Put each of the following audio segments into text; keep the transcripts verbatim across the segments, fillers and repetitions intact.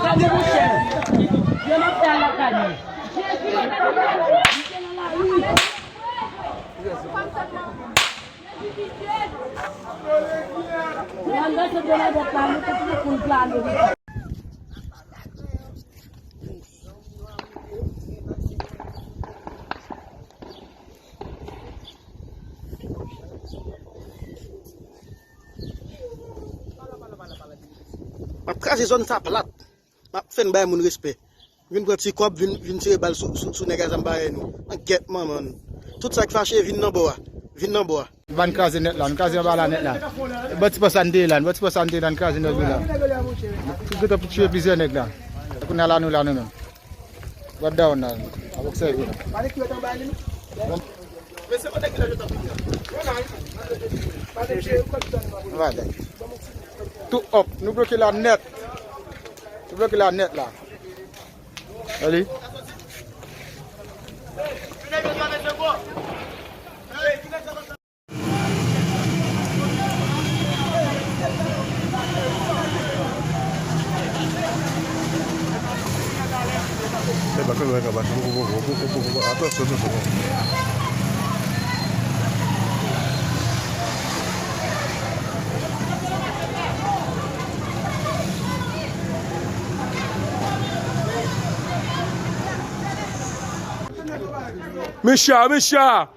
Gade monchè, yo nan fè al lakay mwen. Mwen nan se de la dèt la, nou tout moun plane. M ap kraze zòn sa plat. M ap fè n bay moun respè. Vin pran ti kòb, vin, vin tire bal sou, sou, sou nèg a zam parèy nou. An gèt manman n. Tout sa k fache, vin nan bò a. Vin nan bò a. Ban n kraze nèt la, n kraze anba la nèt la. Ban ti pòs la n te ye la, ban ti pòs la n te ye la, n kraze nèg yo la. Tout gentan pou tiye plizyè nèg la. Kounye a la nou la nou menm. Gad down la, ap obsève la. Voilà. Tou up, nou bloke la nèt. Nou bloke la nèt la. Allez. Micha, Micha!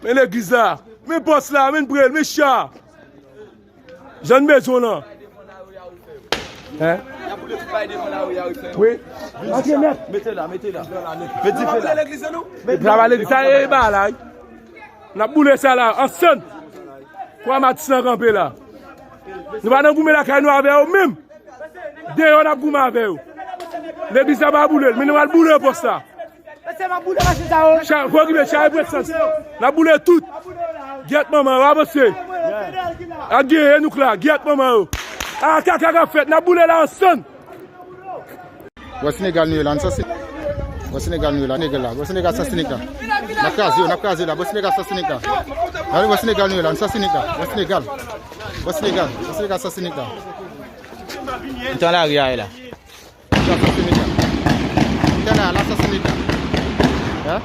Men legliz la, men pòs la, men prèl, men cha. Jan n bezwen w lan. Hein? Wi. Antre nèt. Mete la, mete la. Mete dife la. Travay legliz sa e ba la, wi. N ap boule sa la, ansanm. Kwa matis lan kanpe la. Nou pa nan goumen lakay nou avè yo menm. Deyò n ap goumen avè yo. Legliz la pa boule l, men nou al boule pòs la. Mesye, m ap boule machin sa yo. Cha, fò okipe, cha e presans. N ap boule tout. Gyèt manman yo, avanse. Ak gen e nouk la, gyèt manman yo. A, kaka k ap fèt, n ap boule la ansanm. Wè Senegal nou ye la, n sanse. Wè Senegal nou ye la, Senegal la. Wè Senegal sa Senegal. N ap kraze yo, n ap kraze yo la. Wè Senegal sa Senegal. Gade wè Senegal nou ye la, n sa Senegal. Wè Senegal. Wè Senegal. Wè Senegal sa Senegal. M t an lari a la. Sa Senegal. M t an la, la sa Senegal. Hein?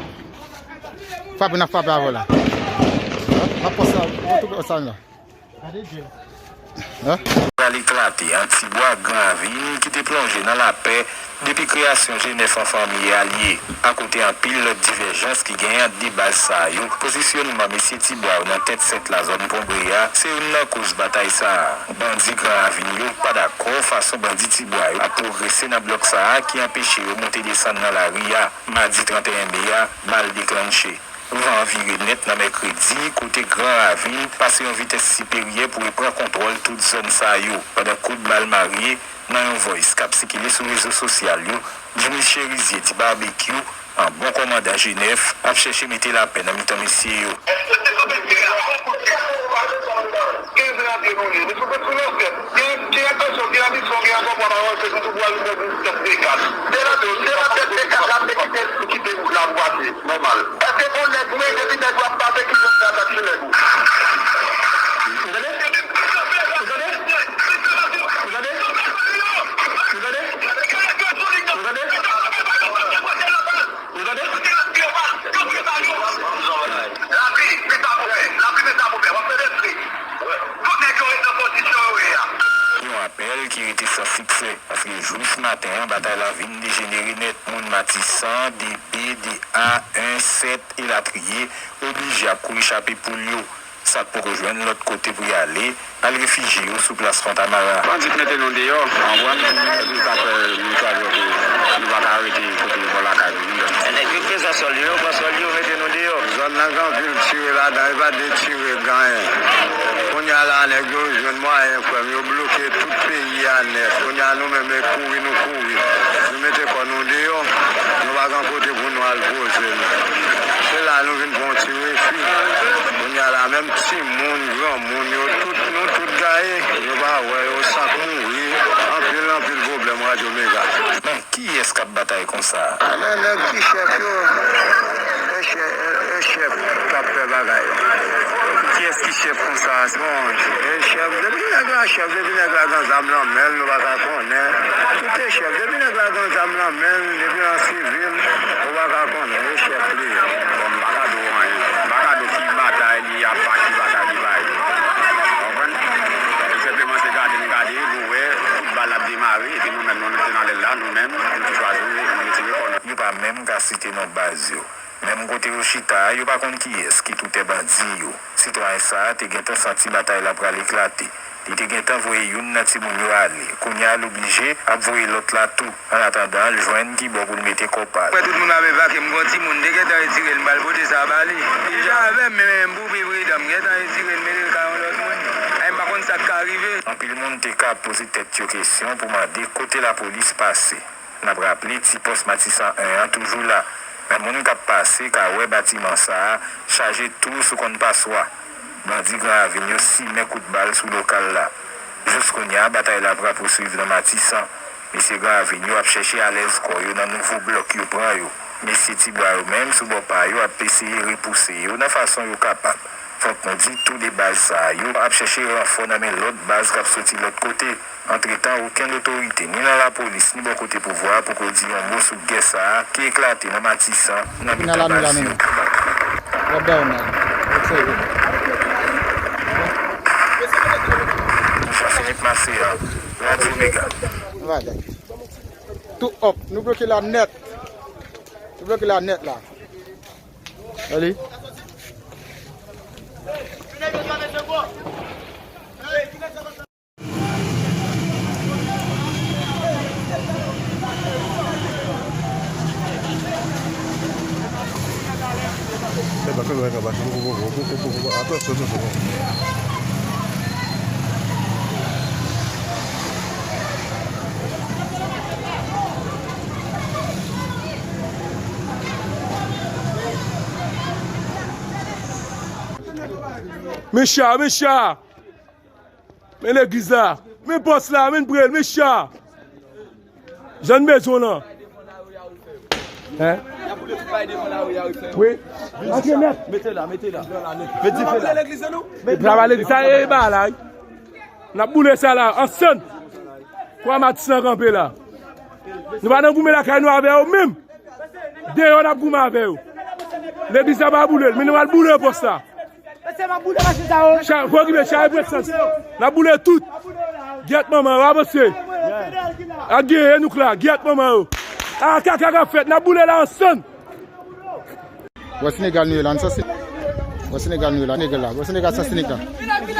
Frape, n ap frape avè w la. Hein? M ap pòs sa, m ap tou pòs sa la. Hein? Bal eklate ant Tibwa ak Gran Ravin ki te plonje nan lapè depi kreyasyon G nèf an fanmi alye, akote anpil lòt divèjans ki genyen ant de baz sa yo. Pozisyonman mesye Tibwa yo nan tèt sèk la zòn Ponbre a se youn nan koz batay sa a. Bandi Gran Ravin yo pa dakò fason bandi Tibwa yo ap pwogrese nan blòk sa a ki anpeche yo monte desann nan lari a. Madi trannteyen me a, bal deklannche. Van an vire nèt nan mèkredi, kote Gran Ravin pase yon vitès siperyè pou repran kontwòl tout zòn sa yo, pandan kout bal marye nan yon voice k ap sikile sou rezo sosyal yo, Jimmy Cherizier di Barbecue, an bon kòmandan G nèf, ap chèche mete lapè nan mitan mesye yo. Gen, gen atansyon, gen anbisyon, gen ankò pou ap avanse sou Tibwa, nou fè pou tèt de kat. Se nan, se nan tèt de kat la, se kite, kite wout la pou pase, nòmal. Èske gon nèg, wi, depi nèg yo ap pase, ki yo fè atak sou nèg ou? Ou tande? Ou tande? Ou tande? Ou tande? Ou tande? Ou tande? Yon apèl ki rete san siksè, paske jous maten an, batay la vin dejenere nèt. Moun Matisan, de B, de A, en, sèt, elatriye, oblije ap kouri chape poul yo. Sa k poko jwenn lòt kote pou y ale, al refijye yo sou plas Fontamara. Bandi k mete nou deyò, w konprann? Epi sa fè nou chwazi ke nou pa ka rete kote bò lakay nou. Nèg yo prezan sòl yo, yo pran sòl yo, mete nou deyò. Zòn nan gen anpil tire ladan, e pa de tire ganyen. Kounye a la, nèg yo jwenn mwayen, frè m, yo bloke tout peyi a nèt. Kounye a nou menm, e kouri nou kouri. Nou mete kò nou deyò, nou pa gen kote pou nou al poze nou. Se la nou vin pran yon ti refi. Kounye a la, menm timoun, granmoun, yo tout, nou tout gaye. Yo pa wè yo, sa k mouri. Anpil, anpil pwoblèm, Radyo Mega. Men kiyès k ap batay konsa? A, men nèg ki chèf yo, e Chè-, e, e chèf k ap fè bagay. Kiyès ki chèf konsa? Bon, e chèf, depi nèg la chèf, depi nèg la gen zam nan men l, nou pa ka konnen. Tout e chèf, depi nèg la gen zam nan men l, depi nan sivil, ou pa ka konnen, e chèf li ye. Bon, m pa ka di w anyen. M pa ka di w ki batay li ap pa, ki batay li pa ye. Konprann? Tou senpleman, se gade n gade, nou wè, kout bal ap demare, epi nou menm, nou te nan lèl la, nou menm, nou te chwazi, nou retire kò nou. Yo pa menm ka site non baz yo. Menm kote yo chita a, yo pa konn kiyès ki toutè bandi yo. Sitwayen sa a te gentan santi batay la pral eklate. Li te gentan voye youn nan timoun yo ale. Kounye a, l oblije ap voye lòt la tou, annatandan l jwenn ki bò pou l mete kò pa l. Mwen, tout moun ap evakye m, gon timoun te gentan retire l, m pral pote sa ba li. Li te avè m, men m pou pi pridan, m gentan retire l, mete l kay yon lòt moun. Ay, m pa konn sa k ka rive. Anpil moun te ka poze tèt yo kesyon pou mande kote lapolis pase. N ap raple, ti pòs Matisan en an toujou la, men moun k ap pase ka wè batiman sa a chaje tou sou kòn paswa. Bandi Gran Ravin yo simen kout bal sou lokal la. Jis kounye a, batay la pral pouswiv nan Matisan. Mesye Gran Ravin yo ap chèche alèz kò yo nan nouvo blòk yo pran yo. Mesye Tibwa yo menm, sou bò pa yo, ap eseye repouse yo nan fason yo kapab. Fòk nou di, tou de baz sa a yo ap chèche ranfò nan men lòt baz k ap soti lòt kote. Antretan, okenn otorite, ni nan lapolis, ni bò kote pouvwa a, poko di yon mo sou gè sa a ki eklate nan Matisan, nan mitan baz yo. N ap ba yo mal. Sa se nèt mase a. Radyo Mega. Tou op. Nou bloke la nèt. Nou bloke la nèt la. Allez. Micha, Micha! Men legliz la, men pòs la, men prel, men cha. Jan n bezwen w lan. Hein? Wi. Antre nèt. Mete la, mete la. Met dife la. Travay legliz sa e ba la. N ap boule sa la, ansanm. Kwa Matisan kanpe la. Nou pa nan goumen lakay nou avè yo menm. Deyò n ap goumen avè yo. Legliz la pa boule l, men nou al boule pòs la. Cha-, fò okipe chay presans. N ap boule tout. Gyèt manman yo, avanse. Ak genyen nou k la, gyèt manman yo. A kaka k ap fèt, n ap boule la ansanm. Bò Senegal nou ye la, n sa Senegal nou ye la, Senegal la, bò Senegal sa Senegal. N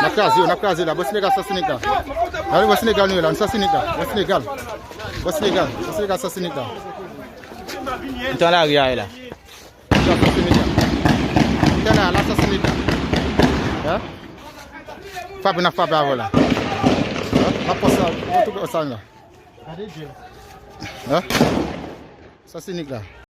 ap kraze yo, n ap kraze la, bò Senegal sa Senegal. Gade bò Senegal nou ye la, n sa Senegal, bò Senegal. Bò Senegal, bò Senegal sa Senegal. Antre nan lari a la. Sa Senegal. Antre la, la sa Senegal. Hein? Frape, n ap frape avè w la. Hein? N ap pase sa, n ap toupe sa la. Hein? Sa Senegal la.